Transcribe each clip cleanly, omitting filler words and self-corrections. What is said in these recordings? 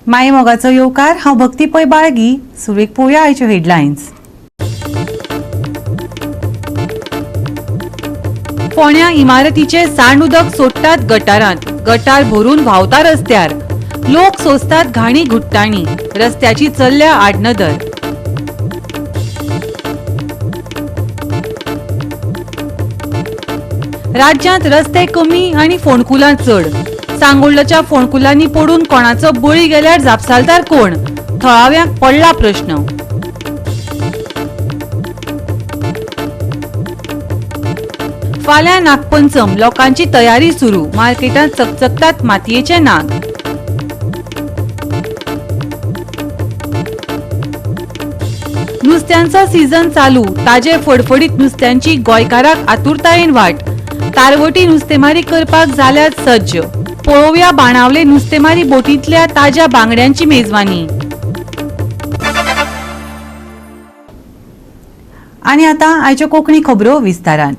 माई मोगाचो येवकार. हांव भक्ती पै बाळगी. सुरवेक पळोवया आयच्यो हेडलायन्स. फोण्या इमारतीचे सांड उदक सोडटात गटारांत, गटार भरून व्हांवता रस्त्यार. लोक सोंसतात घाणी घुट्टाणी, रस्त्याची चल्ल्या आडनदर. राज्यांत रस्ते कमी आणि फोंडकुलां चड. सांगोल्डाच्या फोंडकुलांनी पडून कोणाचो बळी गेल्यार जापसालदार कोण? थळाव्यांक पडला प्रश्न. फाल्यां नागपंचम, लोकांची तयारी सुरू. मार्केटांत चकचकतात मातयेचे नाग. नुस्त्यांचो सीझन चालू. ताजे फडफडीत नुस्त्यांची गोंयकाराक आतुरतायेन वाट. तारवटी नुस्तेमारी करपाक जाल्यात सज्ज. पळोवया बाणावले नुस्तेमारी बोटींतल्या ताज्या बांगड्यांची मेजवानी. आनी आतां आयच्यो कोंकणी खबरो विस्तारान.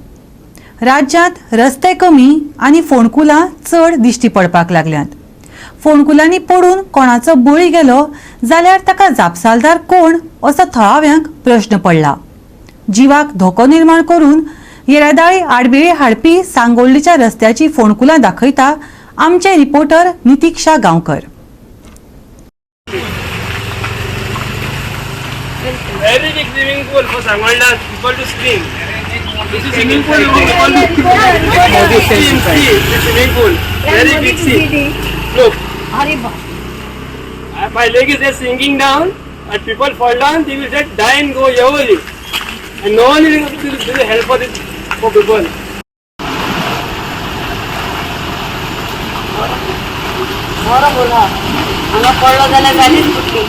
राज्यांत रस्ते कमी आनी फोंडकुलां चड दिश्टी पडपाक लागल्यांत. फोंडकुलांनी पडून कोणाचो बळी गेलो जाल्यार ताका जापसालदार कोण असो थळाव्यांक प्रश्न पडला. जिवाक धोको निर्माण करून येरादारी आडमेळी हाडपी सांगोल्डीच्या रस्त्याची फोंडकुलां दाखयता आमचे reporter Nitiksha Gaonkar. Very big swimming pool for Sangolda people to swim. This is swimming pool people to swim. See, this swimming pool. Very big sea. Look. My leg is just sinking down and people fall down, they will just die and go away. And no one will help for this for people. बरो बोला, हांगा पडलो जाल्यार जालीच कुठली.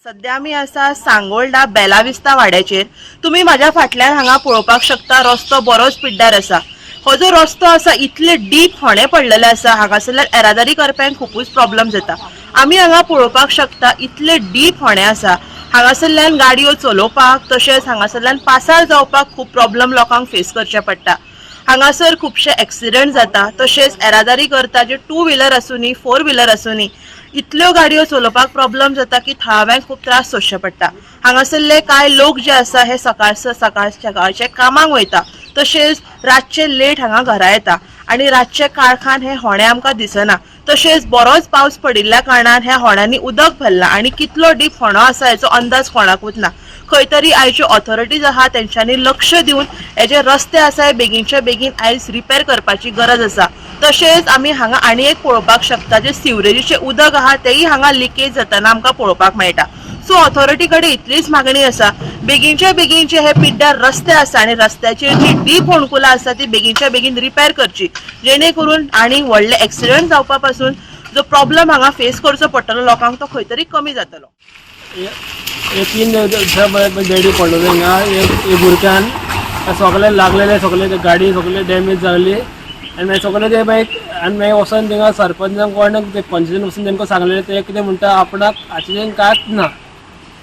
सध्या आमी आसा सांगोल्डा बेलाविस्ता वाड्याचेर. तुमी म्हाज्या फाटल्यान हांगा पळोवपाक शकता, रस्तो बरोच पिड्ड्यार आसा. हो जो रस्तो आसा इतले डीप होणे पडलेले आसा, हांगासरल्यान येरादारी करप्यांक खुबूच प्रॉब्लम जाता. आमी हांगा पळोवपाक शकता, इतले डीप होणे आसा, हांगासरल्यान गाडयो चलोवपाक तशेंच हांगासरल्यान पासार जावपाक खूब प्रॉब्लम लोकांक फेस करचे पडटा. हांगासर खुबशे एक्सिडंट जाता. तशेंच येरादारी करता जे टू व्हिलर आसूनी, फोर व्हिलर आसूनी, इतल्यो गाडयो चलोवपाक प्रॉब्लम जाता की थळाव्यांक खूब त्रास सोंसचे पडटा. हांगासरले कांय लोक जे आसा हे सकाळ सकाळ सकाळचे कामाक वयता, तशेंच रातचे लेट हांगा घरा येता आनी रातचे काळखान हे होणे आमकां दिसना. तशेंच बरोच पावस पडिल्ल्या कारणान ह्या होण्यांनी उदक भरलां आनी कितलो डीप होणो आसा हेचो अंदाज कोणाकूच ना. खंय तरी आयच्यो ऑथॉरिटीज आहा तेंच्यांनी लक्ष दिवन हे जे रस्ते आसा हे बेगीनच्या बेगीन आयज रिपेर करपाची गरज आसा. तशेंच आमी हांगा आनी एक पळोवपाक शकता, जे सिवरेजीचें उदक आहा तेय हांगा लिकेज जातना आमकां पळोवपाक मेळटा. सो ऑथॉरिटी कडेन इतलीच मागणी आसा, बेगीनच्या बेगीन जे हे पिड्ड्यार रस्ते आसा आनी रस्त्याचेर जी डीप फोंडकुलां आसा ती बेगीनच्या बेगीन रिपेर करची, जेणे करून आनी व्हडले एक्सिडंट जावपा पासून जो प्रॉब्लम हांगा फेस करचो पडटलो लोकांक तो खंय तरी कमी जातलो. हे 3 दिवसा डेडी पडलो हिंगा हे बुरक्यान सगळे लागलेले, सगळे ते गाडी सगळे डॅमेज जाली आनी मागीर सगळे ते मागीर आनी मागीर वचोन थिंगा सरपंचाक कोण ते पंचायतीन वचून तेंकां सांगलेले, ते कितें म्हणटा, आपणाक हाचें कांयच ना,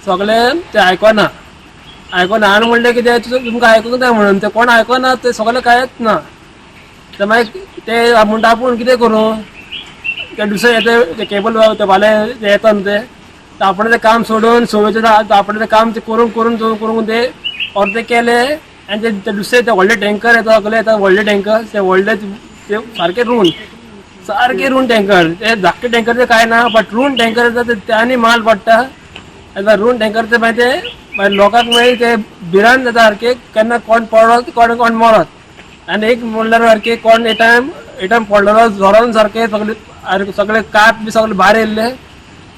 सगळे ते आयकना आयकना. आनी म्हणलें कितें तुमकां आयकूंक जाय म्हणून ते कोण आयकना, ते सगळे कांयच ना. ते मागीर ते म्हणटा आपूण कितें करूं, ते दुसरे येते ते केबल ते वाले ते येता न्हू, ते आपणें तें काम सोडून सवेचे आपणें तें काम ते करून करून करून करून ते अर्दे केले आनी ते दुसरे ते व्हडले टँकर येता, सगळे येता व्हडले टँकर, ते व्हडले ते सारके रून सारके रून टँकर, ते धाकटे टँकर ते कांय ना, बट रून टँकर येता ते आनी माल पडटा. आनी रून टँकर ते मागीर ते मागीर लोकांक मागीर ते भिरांत जाता सारके, केन्ना कोण पडत कोण कोण मरत. आनी एक म्हणल्यार सारके कोण ए टायम पडलेलो जोरान सारके सगळे सगळे कात बी सगळे भायर येयल्ले.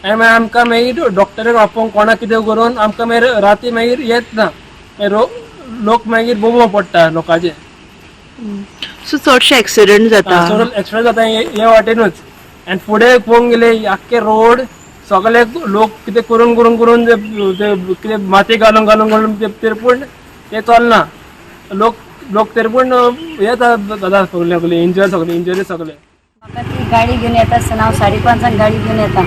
आनी मागीर आमकां मागीर डॉक्टराक आपोवंक कोणाक कितें करून आमकां मागीर राती मागीर येत ना, मागीर लोक मागीर बोबो पडटा लोकांचे. सो चडशे एक्सिडंट जाता. चड एक्सिडंट जाता हे वाटेनूच. आनी फुडें पळोवंक गेले आख्खे रोड सगळे लोक कितें करून करून करून ते कितें माती घालून घालून घालून ते पूण ते चलना. लोक लोक तरी पूण हे जाता सगळे सगळे इंजर सगळे इंजरी सगळे. म्हाका ती गाडी घेवन येता आसतना हांव 5:30 गाडी घेवन येता.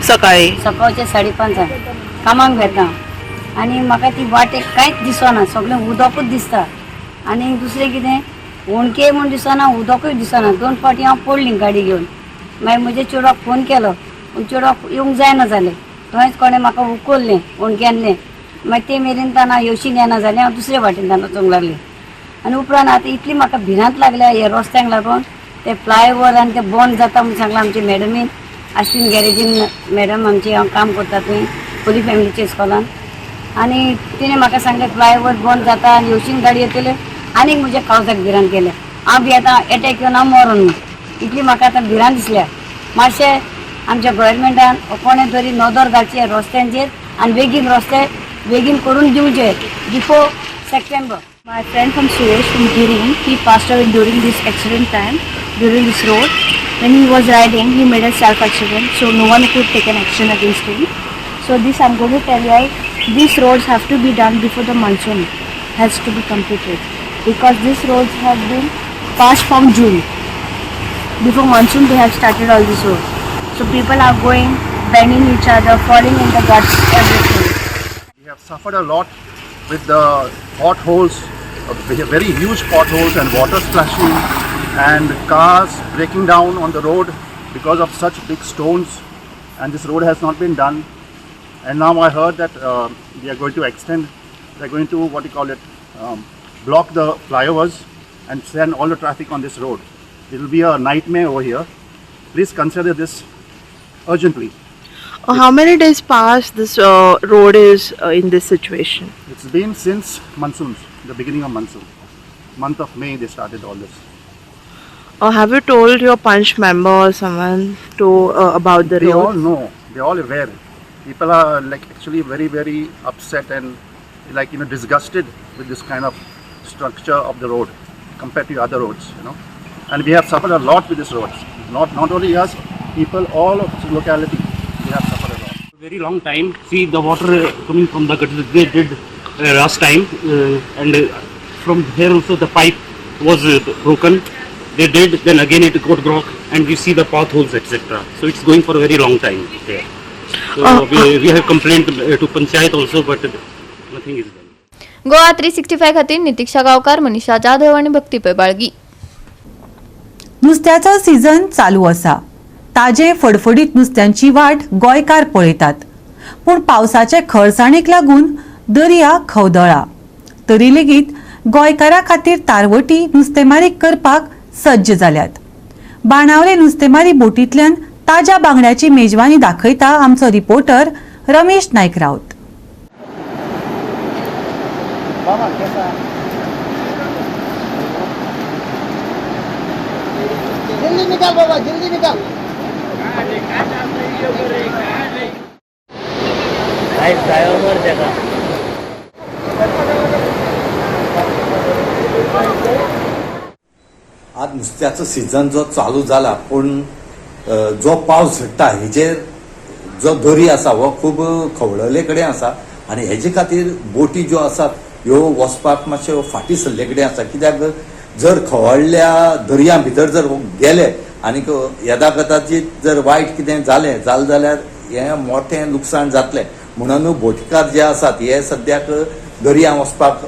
सकाळी. सकाळचे 5:30 कामाक वेता आनी म्हाका ती वाटेक कांयच दिसना, सगळें उदकूच दिसता. आनी दुसरें कितें होणके म्हूण दिसना, उदकूय दिसना. 2 फावटी हांव पडली गाडी घेवन. मागीर म्हज्या चेडवाक फोन केलो. पूण चेडवाक येवंक जायना जालें. थंयच कोणें म्हाका उखल्लें, ओणक्यानलें. मागीर ते मेरेन ताणें येवशीन येना जालें, हांव दुसरे वाटेन ताणें वचूंक लागलें. आनी उपरांत आतां इतली म्हाका भिरांत लागल्या हे रस्त्यांक लागून. ते फ्लायओवर आनी ते बंद जाता म्हूण सांगलां आमचे मॅडमीन, आश्विन गॅरेजीन मॅडम आमची, हांव काम करता थंय होली फॅमिलीच्या इस्कॉलान. आनी तिणें म्हाका सांगलें फ्लायओवर बंद जाता आनी येवशीन गाडी येतले. आनीक म्हज्या काळजाक भिरांत केल्या. हांव बी आतां एटॅक येवन हांव मरोन म्हूण इतली म्हाका आतां भिरांत दिसल्या. मातशें आमच्या गव्हर्मेंटान कोणें तरी नदर घालची ह्या रस्त्यांचेर आनी बेगीन रस्ते बेगीन करून दिवचे before September. My friend from Suresh from Girin, he passed away during this accident time, during this road. When he was riding, he made a self-accident, so no one could take an action against him. So this I'm going to tell you, like, these roads have to be done before the monsoon has to be completed, because these roads have been passed from June. Before monsoon, they have started all these roads. So people are going, banging each other, falling in the guts, everything. We have suffered a lot with the potholes, very huge potholes and water splashing and cars breaking down on the road because of such big stones, and this road has not been done. And now I heard that they are going to extend, they are going to, what you call it, block the flyovers and send all the traffic on this road. It will be a nightmare over here. Please consider this urgently. How many days past this road is in this situation? It's been since monsoons, the beginning of monsoon. Month of May they started all this. Have you told your punch member or someone to about the They all road? know, they're all aware. People are like actually very, very upset and like, you know, disgusted with this kind of structure of the road compared to other roads, you know. And we have suffered a lot with these roads. Not only us, people all of the locality, we have suffered a lot. Very long time. See the water coming from the gutter they did last time, and from here also the pipe was broken. They did, then again it got broke, and we see the potholes, etc. So it's going for a very long time there. So we have complained to panchayat also, but nothing is done. Goa 365 खातीर नितिक्षा गांवकार, मनीषा जाधव आनी भक्ती पै बाळगी. नुस्त्याचो season चालू आसा. ताजे फडफडीत नुस्त्यांची वाट गोंयकार पळयतात, पूण पावसाचे खरसाणीक लागून दर्या खवदळा. तरी लेगीत गोंयकारा खातीर तारवटी नुस्तेमारी करपाक सज्ज जाल्यात. बाणावले नुस्तेमारी बोटींतल्यान ताज्या बांगड्याची मेजवानी दाखयता आमचो रिपोर्टर रमेश नायक राऊत. जल्दी निकाल बाबा, जल्दी निकाल. ड्रायव्हर तेका. आज नुस्त्याचो सिजन जो चालू जाला, पूण जो पावस झडटा हेजेर जो दरी आसा हो खूब खवळले कडेन आसा आनी हेजे खातीर बोटी ज्यो आसात ह्यो वचपाक मातश्यो फाटीं सरले कडेन आसा, कित्याक जर खवळल्या दर्या भितर जर गेले आनीक येदा कदाचीत जर वायट कितें जालें जालें जाल्यार हें मोठें लुकसाण जातलें. म्हणून बोटकार जे आसात हे सद्याक दर्या वचपाक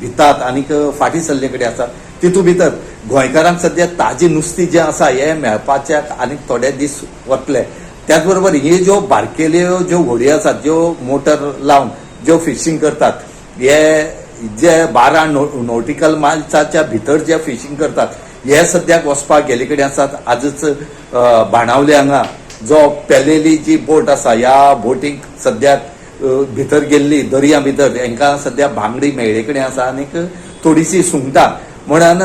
भितात आनीक फाटीं सरले कडेन आसात. तितू भितर गोंयकारांक सद्या ताजें नुस्तें जें आसा हें मेळपाचे आनीक थोडे दीस वतले. त्याच बरोबर हे ज्यो बारकेल्यो ज्यो व्हडयो आसात, ज्यो मोटर लावन ज्यो फिशींग करतात, हे जे 12 नॉटिकल मायल्साच्या भितर जे फिशींग करतात हे सद्याक वचपाक गेले कडेन आसात. आजच बाणावले हांगा जो पेलेली जी बोट आसा, ह्या बोटीक सद्याक भितर गेल्ली दर्या भितर हेंकां सद्या बांगडी मेळ्ळे कडेन आसा आनीक थोडीशी सुंगटां. म्हणून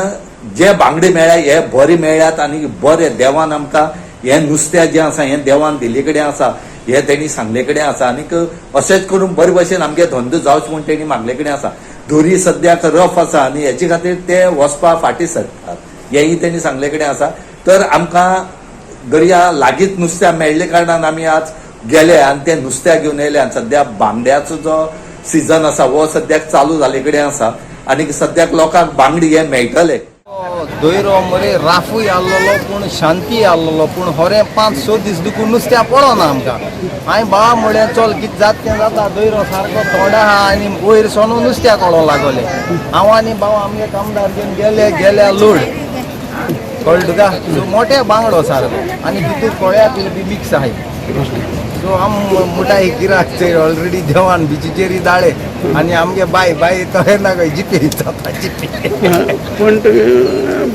जे बांगडे मेळ्ळ्या हे बरे मेळ्ळ्यात आनी बरे देवान आमकां हें नुस्तें जें आसा हें देवान दिल्ले कडेन आसा, हे तेणी सांगले कडेन आसा. आनीक अशेंच करून बरे भशेन आमगे धंदो जावचो म्हूण तेणी मागले कडेन आसा. दोरी सद्याक रफ आसा आनी हेचे खातीर ते वचपा फाटीं सरतात, हेंय तेणी सांगले कडेन आसा. तर आमकां दर्या लागींच नुस्त्या मेळ्ळे कारणान आमी आज गेले आनी ते नुस्त्या घेवन येयले. आनी सद्या बांगड्याचो जो सिजन आसा हो सद्याक चालू जाल्ले कडेन आसा आनी सद्याक लोकांक बांगडे हे मेळटले. दोयरो मरे राफूय आसलेलो, पूण शांती आसलेलो, पूण होरे 5-6 दीस दुखून नुस्त्या पडना आमकां. हांवें बाबा म्हळें चल कितें जाता तें जाता. दोयरो सारको थोडो आहा आनी वयर सोनू नुस्त्या कोडो लागोले. हांव आनी बाबा आमगे कामदार घेवन गेले गेल्या लोड, कळ्ळें तुका? सो मोठे बांगडो सारको आनी तितूंत कोळ्या बी मिक्स आहाय. सो आम मुठा एक गिराक चोय ऑलरेडी देवान बिचीचेर दाळे आनी आमगे बाय बाय तो नाका जिपे जाता जिपे. पूण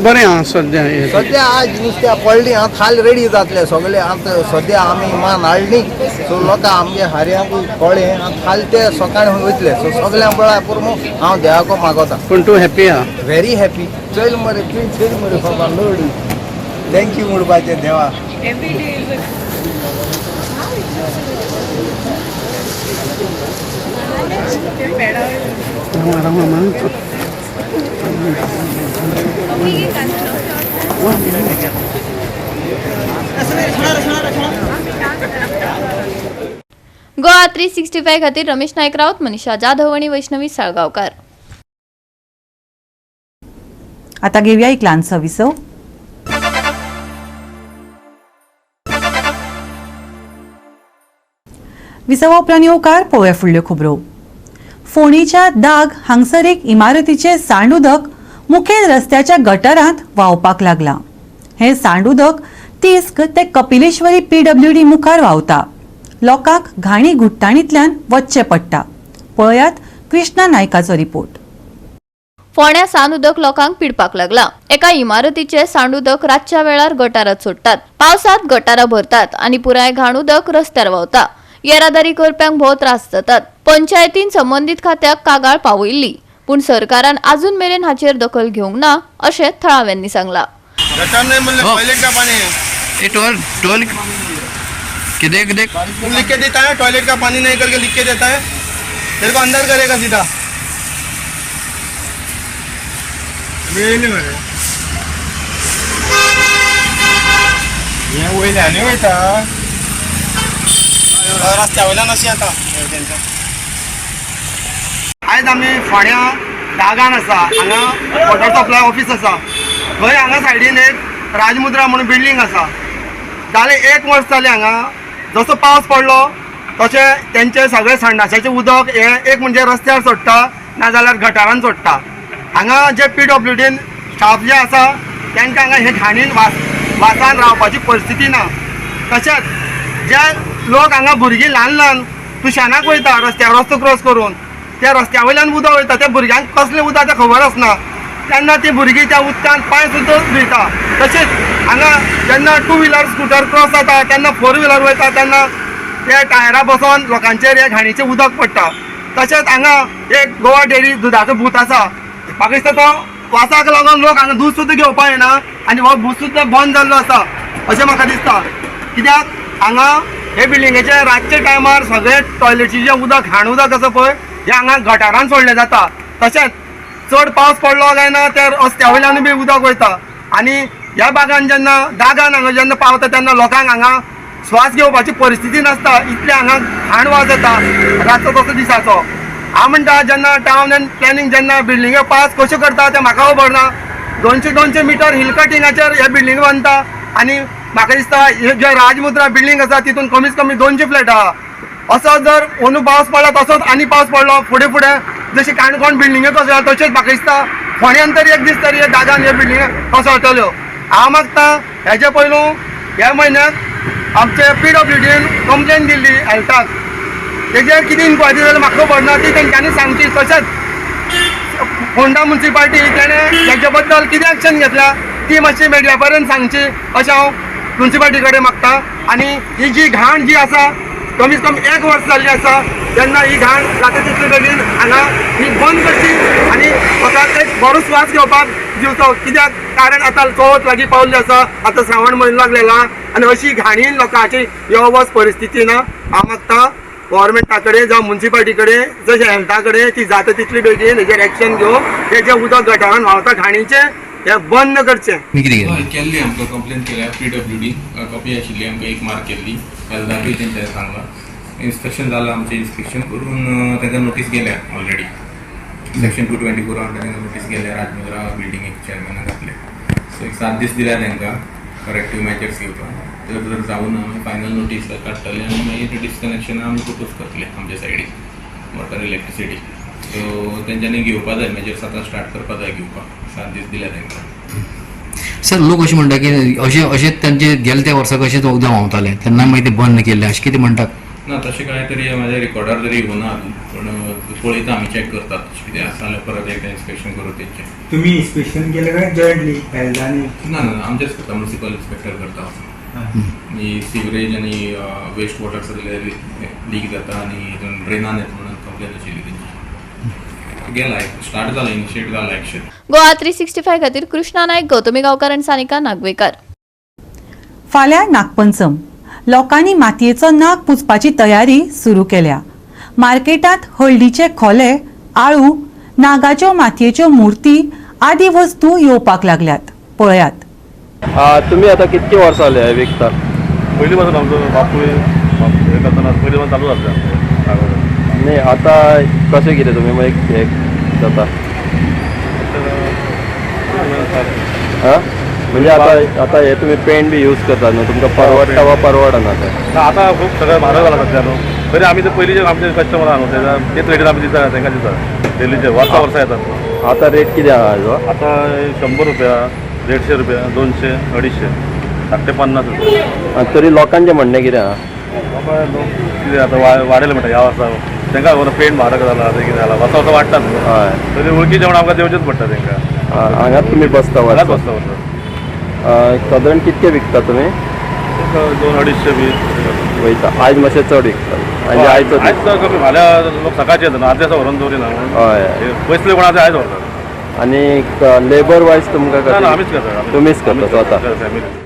बरें आहा सद्या हें. सद्या आज नुस्त्या पडली आतां खाल रेडी जातले सगळे. आतां सद्या आमी मान हाडली सो लोकां आमगे हारयांकूय कळ्ळें आतां खाल ते सकाळीं वयतले. सो सगळ्यां बळा पुरो हांव देवाको मागोता. पूण तूं हॅपी आहा? Very happy. चल मरे तुवें चल मरे बाबा लोड thank you म्हणपाचें देवा. गोवा 365 खातीर रमेश नायक राऊत, मनीषा जाधव आणि वैष्णवी साळगांवकार. आता घेऊया एक ल्हानसो विसव. विसवा उपरांत येवकार पळोवया फुडल्यो खबरो. फोंडेच्या दाग हांगसर एक इमारतीचें सांड उदक मुखेल रस्त्याच्या गटारांत व्हांवपाक लागलां. हें सांड उदक तिस्क ते कपिलेश्वरी पीडब्ल्यूडी मुखार व्हांवता. लोकांक घाणी घुट्टाणींतल्यान वच्चें पडटा. पळयात कृष्णा नायकाचो रिपोर्ट. फोंड्या सांड उदक लोकांक पिडपाक लागला. एका इमारतीचे सांड उदक रातच्या वेळार गटारात सोडटात. पावसात गटारां भरतात आनी पुराय घाण उदक रस्त्यार व्हांवता. येरादारी करप्यांक भोव त्रास जातात. पंचायतीन संबंदीत खात्याक कागाळ पावयल्ली, पूण सरकारान अजून मेरेन हाचेर दखल घेवंक ना अशें थळाव्यांनी सांगला. गटर नहीं मतलब टॉयलेट का पानी है. ये टोल टोल किधर किधर तुम लिख के देता है टॉयलेट का पानी नहीं करके लिख के देता है, तेरे को अंदर करेगा सीधा. हे वयल्यान वयता रस्त्या वयल्यान अशी येता. आयज आमी फोंड्या दागान आसा. हांगा वॉटर सप्लाय ऑफीस आसा. थंय हांगा सायडीन एक राजमुद्रा म्हणून बिल्डींग आसा. जालें एक वर्स जालें हांगा जसो पावस पडलो तशें तेंचे सगळे संडासाचें उदक हें एक म्हणजे रस्त्यार सोडटा नाजाल्यार गटारान सोडटा. हांगा जे पीडब्ल्यूडीन स्टाफ जे आसा तांकां हांगा हे घाणीन वासान रावपाची परिस्थिती ना. तशेंच जे लोक हांगा भुरगीं ल्हान ल्हान ट्युशनाक वयता रस्त्यार रस्तो क्रॉस करून त्या रस्त्या वयल्यान उदक वयता. त्या भुरग्यांक कसलें उदक तें खबर आसना तेन्ना ती भुरगीं त्या उदकान पांय सुद्दां धुयता. तशेंच हांगा जेन्ना टू व्हिलर स्कुटर क्रॉस जाता तेन्ना फोर व्हिलर वयता तेन्ना ते टायरा बसोन लोकांचेर हे घाणीचें उदक पडटा. तशेंच हांगा एक गोवा डेअरी दुदाचो बूथ आसा. म्हाका दिसता तो वासाक लागून लोक हांगा दूद सुद्दां घेवपाक येना आनी हो बूथ सुद्दां बंद जाल्लो आसा अशें म्हाका दिसता. कित्याक हांगा हे बिल्डिंगेचे रातच्या टायमार सगळे टॉयलेटीचें उदक घाण उदक आसा पळय हें हांगा गटारान सोडलें जाता. तशेंच चड पावस पडलो काय ना त्या रस्त्या वयल्यान बी उदक वयता आनी ह्या बागान जेन्ना दागान हांगा जेन्ना पावता तेन्ना लोकांक हांगा श्वास घेवपाची परिस्थिती नासता. इतलें हांगा घाण वास येता रातचो तसो दिसाचो. हांव म्हणटा जेन्ना टावन एंड प्लॅनिंग जेन्ना बिल्डिंग्यो पास कश्यो करता तें म्हाका खबर ना. 200-200 मिटर हिल कटिंगाचेर हे बिल्डिंग बांदता आनी म्हाका दिसता हे जे राजमुद्रा बिल्डींग आसा तितून कमीत कमी 200 फ्लॅट आहा. असो जर अंदू पावस पडला तसोच आनी पावस पडलो फुडें फुडें जशी काणकोण बिल्डिंग्यो कोसळ्या तशेंच म्हाका दिसता फोंड्यान तरी एक दीस तरी दागान ह्यो बिल्डिंग्यो कोसळटल्यो. हांव मागता हेजे पयलू ह्या म्हयन्याक आमचे पीडब्ल्यूडीन कंप्लेन दिल्ली हेल्थाक, तेजेर कितें इन्क्वायरी जाली म्हाका खबर ना, ती तेंच्यांनी सांगची. तशेंच फोंडा मुन्सिपाल्टी तेणें हेजे बद्दल कितें एक्शन घेतल्या ती मातशी मिडिया पर्यंत सांगची अशें हांव मुन्सिपाल्टी कडेन मागता. आनी ही जी घाण जी आसा कमीत कमी एक वर्स जाल्ली आसा तेन्ना ही घाण जाता तितले बेगीन हांगा ही बंद करची आनी लोकांक एक बरो श्वास घेवपाक दिवचो. कित्याक कारण आतां चवथ लागीं पावल्ली आसा, आतां श्रावण म्हयनो लागलेला आनी अशी घाणीन लोकांची यो वच परिस्थिती ना. हांव मागता गव्हर्मेंटा कडेन जावं मुन्सिपाल्टी कडेन जशें हेल्था कडेन ती जाता तितली बेगीन हेजेर एक्शन घेवन हे जें उदक गटारान व्हांवता घाणीचें हें बंद करचें. केल्ली आमकां कंप्लेन केल्या पीडब्ल्यूडी कॉपी आशिल्ली आमकां एक मार्क केल्ली हेल्थाकूय तेंच्यांनी सांगलां. इन्स्पेक्शन जालां आमचें, इन्स्पेक्शन करून तांकां नोटीस गेल्या ऑलरेडी. सेक्शन 224 अंडर तांकां नोटीस गेल्या राजमुद्रा बिल्डिंगेक चेअरमॅनाक आपले. सो एक 7 दीस दिल्या तांकां करेक्टीव मेजर्स घेवपाक. तर जर जावना आमी फायनल नोटीस काडटले आनी मागीर डिस्कनेक्शनां आमी प्रपोज करतले आमच्या सायडीन वॉटर इलेक्ट्रिसिटी. सो तेंच्यांनी घेवपा जाय मेजर्स, आतां स्टार्ट करपा जाय घेवपाक. 7 दीस दिल्या तांकां. सर, लोक अशें म्हणटा की अशें अशें तांचे गेले त्या वर्सा कशेंच उदक व्हांवतालें तेन्ना मागीर तें बंद केल्लें, अशें कितें म्हणटात? ना, तशें कांय तरी म्हाज्या रिकॉर्डार तरी येवना अजून, पूण पळयता आमी, चॅक करतात. तशें कितें आसा जाल्यार परत एकदां इन्स्पेक्शन करूं तेंचें. तुम्ही इन्स्पेक्शन केलं काय जॉईंटली हेल्थ आणि ना ना, आमचेच करता, म्युनिसिपल इन्स्पेक्टर करता. आनी सिवरेज आनी वेस्ट वॉटर सगळे लीक जाता आनी ड्रेनान येता म्हणून कंप्लेन आशिल्ली तेंची. गेला, स्टार्ट जाला, इनिशिएट जाला एक्शन. गोवा 365 खातीर कृष्णा नायक, गौतमी गांवकार आनी सानिका नागवेकार. फाल्यां नागपंचम. लोकांनी मातयेचो नाग पुजपाची तयारी सुरू केल्या. मार्केटांत हळदीचे खोले, आळू, नागाच्यो मातयेच्यो मूर्ती आदी वस्तू येवपाक लागल्यात. पळयात. तुम्ही आता कितकी वर्सां जाली हे विकता? पयलीं पासून, आमचो बापूय हे करतना पयलीं पासून चालू जाल्लें. न्ही, आतां कशें कितें तुमी मागीर हे जाता? आं, म्हणजे आतां आतां हे तुमी पेंट बी यूज करतात न्हू, तुमकां परवडटा वा परवडना तें? ना, आतां खूब सगळें म्हारग जालां सद्या न्हू. तरी आमी ते पयलींचे आमचे कस्टमर आहा न्हू, तेच रेटीन आमी दिता तांकां, दिता डेलीचे, वर्सां वर्सां येतात. आतां रेट कितें आहा हाजो? आतां 100 रुपया, 150 रुपया, 200, 250, धाकटे 50 रुपया. आनी तरी लोकांचें म्हणणें कितें आहा? बाबा, लोक कितें आतां वाडयलें म्हणटा ह्या वर्सा, तांकां खबर पेंट म्हारग जाला, तें कितें जाला, वर्सां वर्सां वाडटा न्हू. तरी वळखीचें म्हण आमकां दिवचेंच पडटा तांकां. हांगाच तुमी बसता? हांगाच बसता वर्सां. सादारण कितके विकता तुमी? एक 2 250 बी. वयता. आयज मातशें चड विकता म्हणजे आयचो? आयज चड कमी. फाल्यां लोक सकाळचे येता न्हू, आदल्या दिसा व्हरून दवरिना म्हणून. पयसले कोण आतां आयज व्हरतात. आनी लेबर वायज तुमकां? ना ना, आमीच करता. तुमीच करता स्वता? फॅमिली.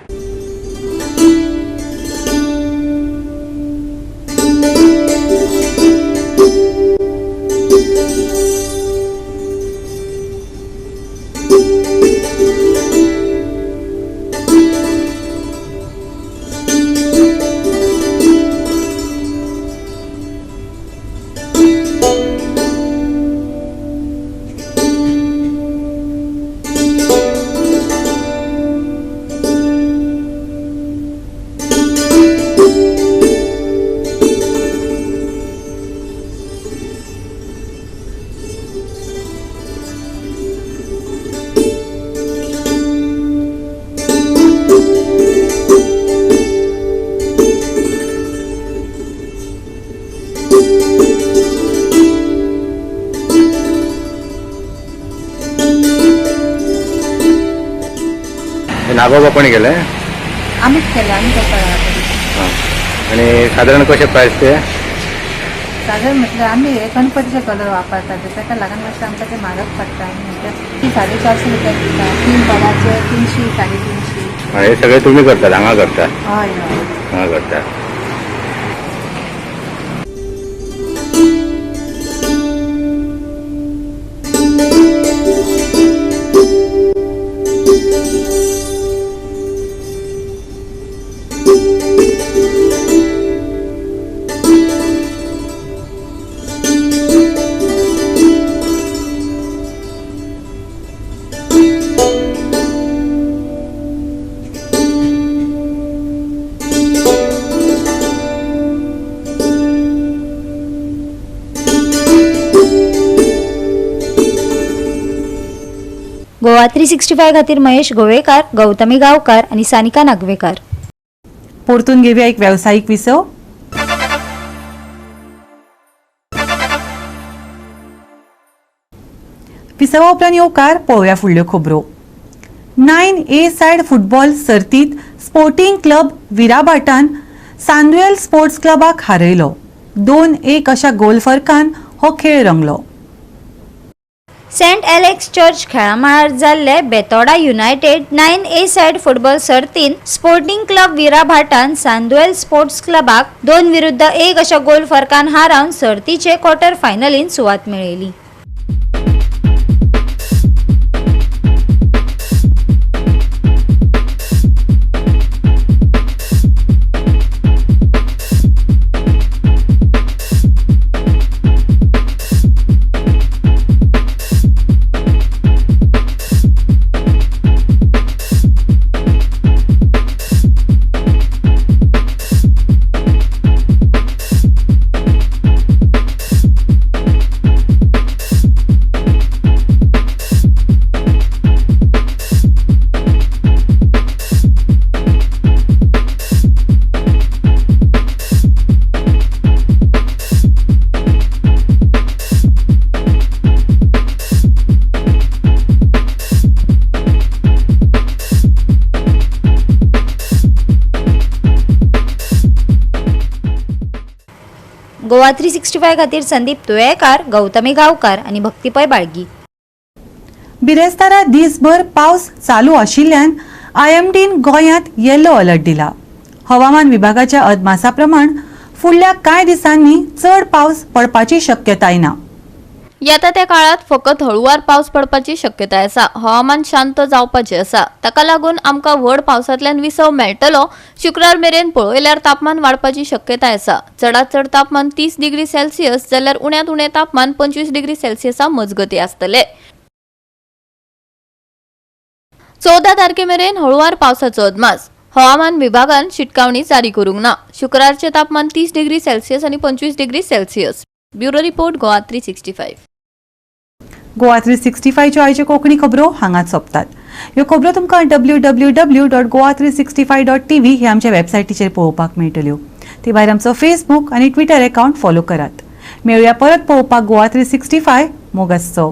नागोबा कोणी केले? आमीच केले, आमी करता. आणि साधारण कशे प्राइस ते? साधारण म्हटल्यार आमी हे गणपतीचे कलर वापरतात, ताका लागून मातशें आमकां ते म्हारग पडटा. म्हणजे ती 450 रुपया दिता, 3 कलराचे 300, 350. हे सगळे तुम्ही करतात हांगा करता? हय हय, हांगा करता. गोवा 365 खातीर महेश गोवेकार, गौतमी गांवकार आनी सानिका नागवेकार. परतून घेवया एक वेवसायीक विसव. विसवा उपरांत येवकार. पळोवया फुडल्यो खबरो. 9 ए सायड फुटबॉल सर्तीत स्पोर्टिंग क्लब विराभाटान सांदुएल स्पोर्ट्स क्लबाक हारयलो. 2-1 अशा गोल फरकान हो खेळ रंगलो. सेंट एलेक्स चर्च खेळामळार जाल्ले Betoda united 9 A side football सर्तीन स्पोर्टिंग क्लब विराभाटान सांदुएल स्पोर्ट्स क्लबाक 2 विरुद्ध 1 अशा गोल फरकान हारावन सर्तीचे क्वॉर्टर फायनलीन सुवात मेळयली. गोवा 365 खातीर संदीप तुयेकार, गौतमी गांवकार आनी भक्ती पै बाळगी. बिरेस्तारा दीसभर पावस चालू आशिल्ल्यान आयएमडीन गोंयांत येलो अलर्ट दिला. हवामान विभागाच्या अदमासा प्रमाण फुडल्या कांय दिसांनी चड पावस पडपाची शक्यताय ना. येता त्या काळात फकत हळुवार पावस पडपाची शक्यताय आसा. हवामान शांत जावपाचें आसा, ताका लागून आमकां व्हड पावसांतल्यान विसव मेळटलो. शुक्रार मेरेन पळयल्यार तापमान वाडपाची शक्यताय आसा. चडात चड तापमान 30 डिग्री सेल्सियस जाल्यार उण्यांत उणें तापमान 25 डिग्री सेल्सियसा मजगतीं आसतलें. 14 तारखे मेरेन हळुवार पावसाचो अदमास. हवामान विभागान शिटकावणी जारी करूंक ना. शुक्रारचें तापमान 30 डिग्री सेल्सियस आनी 25 degree Celsius. Bureau report, Goa 365. Goa 365च्यो आयच्यो कोंकणी खबरो हांगाच सोंपतात. ह्यो खबरो तुमकां www.goa365.tv हे आमच्या वेबसायटीचेर पळोवपाक मेळटल्यो. ते भायर आमचो फेसबूक आनी ट्विटर अकाउंट फॉलो करात. मेळुया परत पळोवपाक गोवा 365. मोग आसचो.